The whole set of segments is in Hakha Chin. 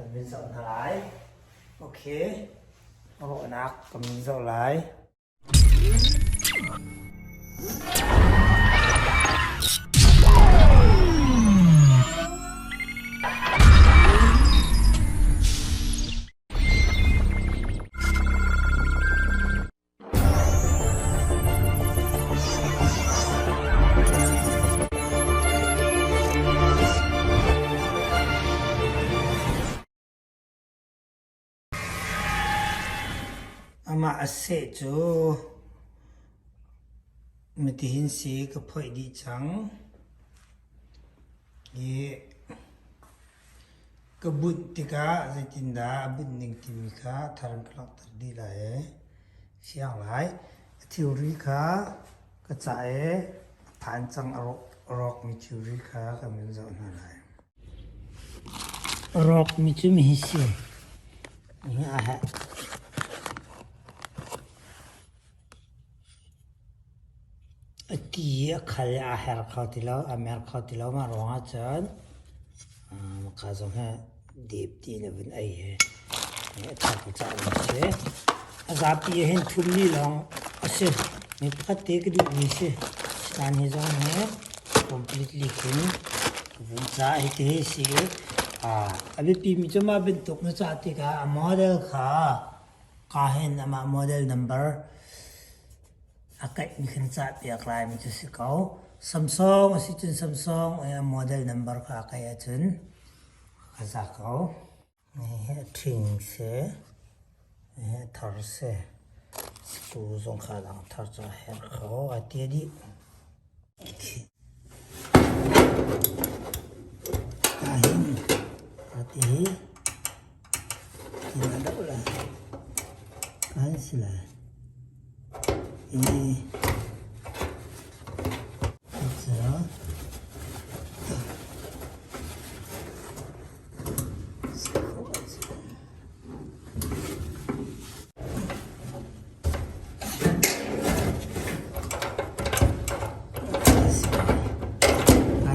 Kan zoh hna lai. Okay. Rawhnak kan zoh lai. Amah a seh cu mitihin si ka phoih dih cang. I ka bunh tikah zeitindah a bunh ning timi kha thar in ka langhter dih lai i fiang lai. A thilri kha ka cah i a phan cang a rawkmi thilri kha kan vun zoh hna lai. A rawkmi cu mihi si. Hi a herh. A ti i a khal i aa her kho ti lo, aa mer kho ti lo. Mah ruangah cun maka zong hi dip tiin a vun ei hi a thar ka cahmi a si. A zapi ah hin thummi lawng a si. Mi pakhat te ka duhmi si. Sinain hi zong hi completely khin ka vun cah. Hiti hi si i a biapimi cu mah bantuk na cah tikah a model kha Ka hin amah model number a kaihmi khin cahpiak laimi cu si ko. Samsung a si cun Samsung i a model number kha a kaih ahcun a za ko. Hihi a ṭhing si, hihi a thar si. Screw zong kha dang thar cu a herh kho, a ti dih. Ahhin a ti hi tin a doh lai. Kan si lai. I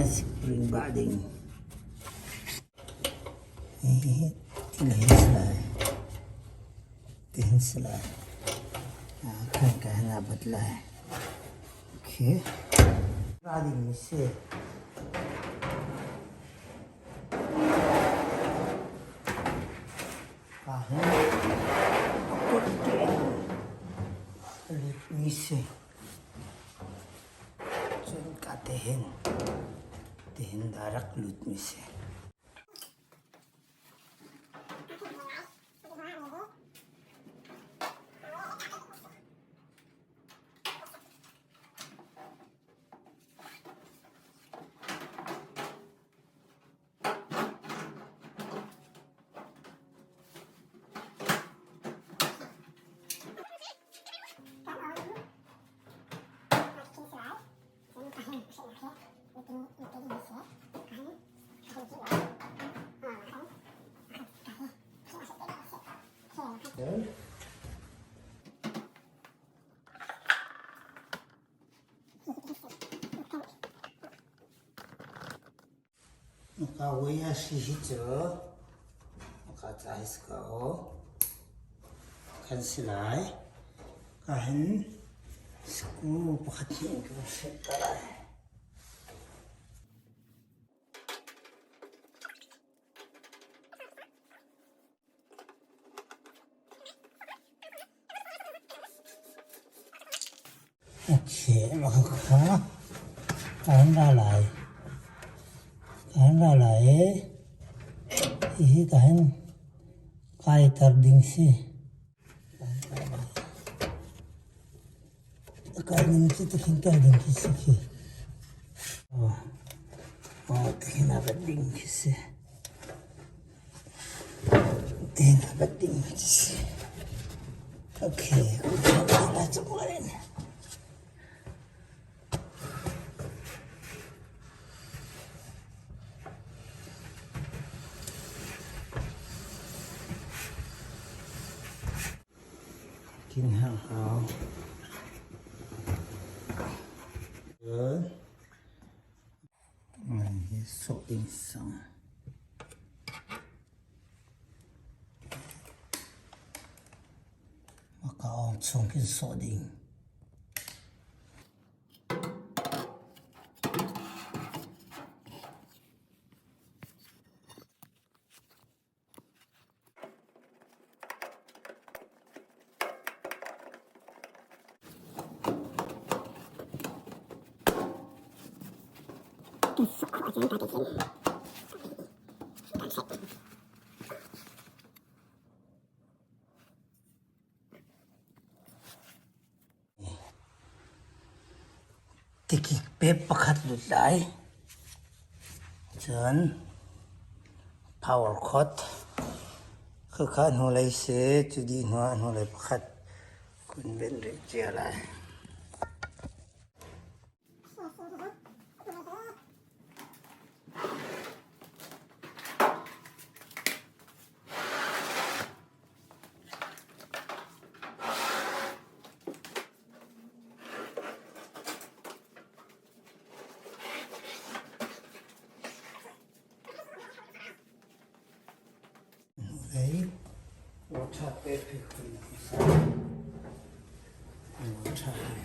Ice cream bah ding. Hihi tihin si lai. Khan ka hin aa bat lai. Okay. Ra ding mi si. Mi si. Cun ka tehin tihin dah rak lut mi si. Ka wei a si hi cu ka ca hi si ko. Kan si lai. Ka hin screw pakhat hi in ka hrilh ta lai. Mah kha an ra lai. An ra lai i hihi ka hin kaiter ding si. A kai ning cu tikhin kal ding khi si khi. Aw, tikhin a vat ding khi si. Tihin a vat ding khi si. Okay, Kin hang hau. Ngan hi sawh ding sang. Thawng chung khin sawh ding. Tikik pep pakhat lut lai. Cun power cord khakha hnulei si cu dih hnu ah hnulei pakhat kun benh rih cia lai. Hnulei water pek hi kun water hi.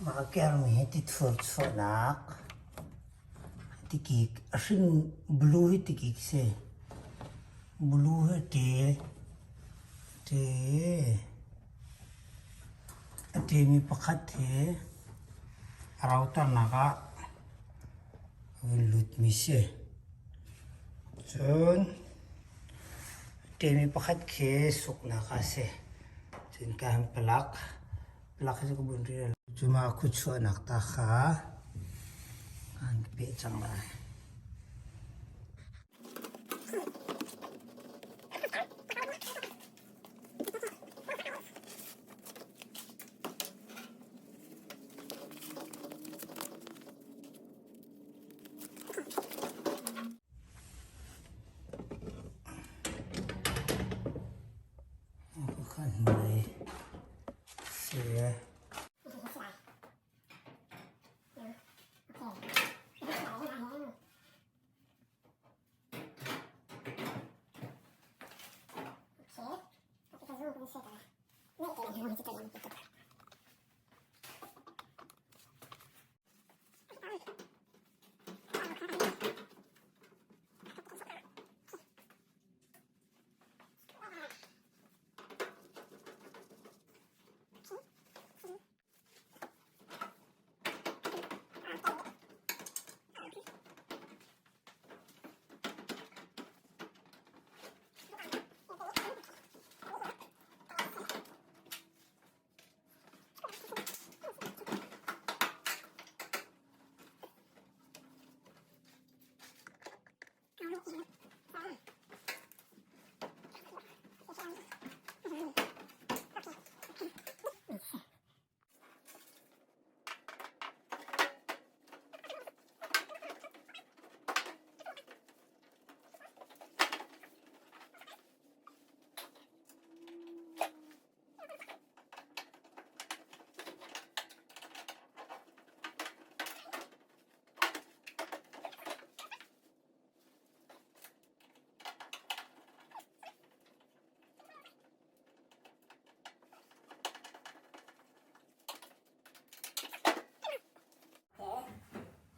Mah kermi hi tithur chuahnak tikik a hring blue hi tikik si. Blue hi ṭe ṭe a ṭemi pakhat hi a roternak ah vun lutmi si. Cun ṭemi pakhat khi suknak ah a si. Cun ka han palak. Palak hi cu ka bunh rih lo. Cu mah khuachuahnak ta kha an peh cang lai.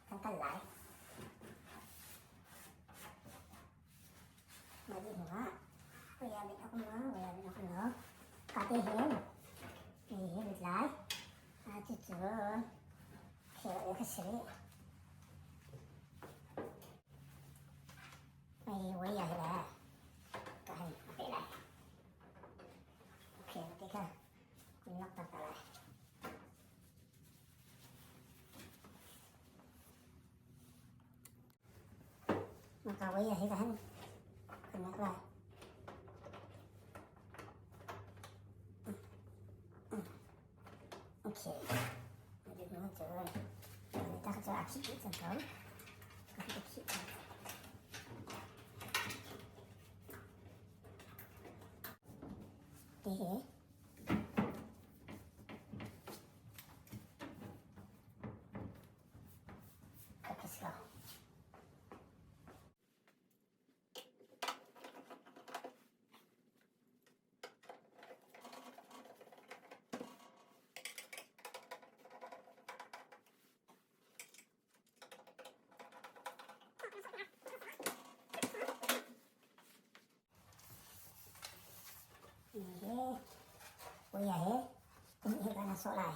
Kan kal lai. Mah dih hnuah Uia mit a um maw, uia mit a um lo. Kate hin mi hi lut lai. Cucu khel ka si rih. Mei uia hi le ka han pe lai. Khel te kha kun nok tak ta lai. Maka wei hi kan kan nak lai. Okay. Jadi nu cu ta cu a khih dih cang ko. Ka khih cang. te he. Ka si lo. He he kum he kana sawh lai.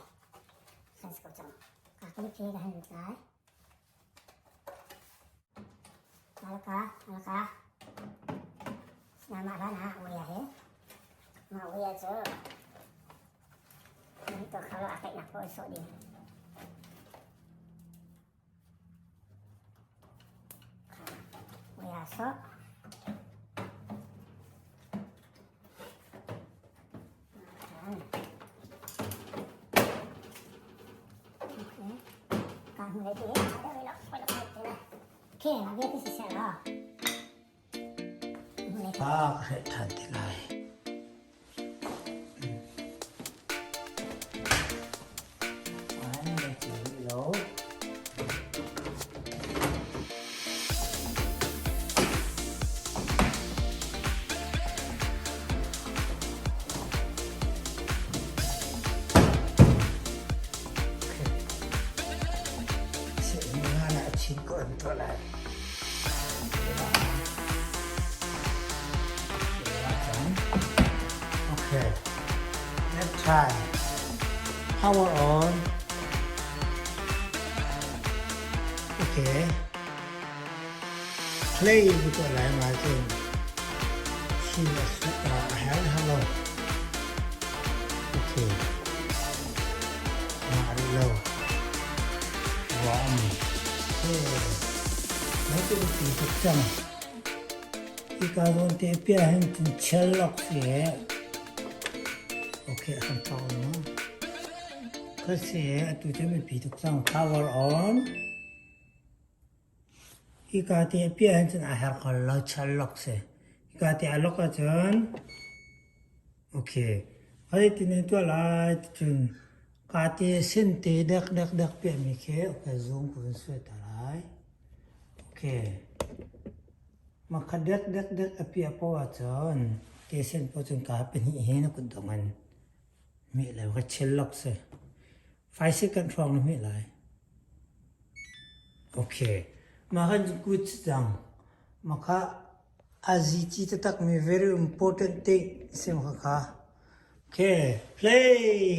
Kan si ko cang. Ka clip he ka han lut lai. Malaka, malaka. Sinama hlan ah uia he. Ma uia cu nan tuah kho lo a kaihnak pawl sawh ding. Uia sawh. Pa ka hreh ṭhan te lai. An na ti rih lo. Okay, let's try. Power on. Okay. Play ko lai ma cun thil a a herh halo. Okay. Mah rih lo. Ruah um. Okay. Mei cu biapi tuk cang. Hika zawn te piah hin cun chial lawk si he. Okay, a kan thawk mu. Ka si he atu cu mipi tuk cang. Power on. Hika te piah hin cun a herh kho lo, chial lawk si. Hika te a lawk ahcun okay. Hei tinin tuah lai ticun ka te sen te dek dek dek piahmi khi okay zoom ku vun suai ta lai. Okay. Makha dek dek dek a piah poah ahcun te sen poah cun ka pahnih he na kut dong in hmeh lai ka chill lok si. 5 second hrawng na hmeh lai. Okay. Mah kan good cang. Makha azici taktak mi very important thing sim kha kha. Okay, play.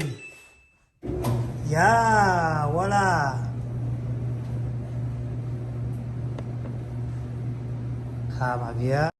Yeah, voila. Kha ma bia.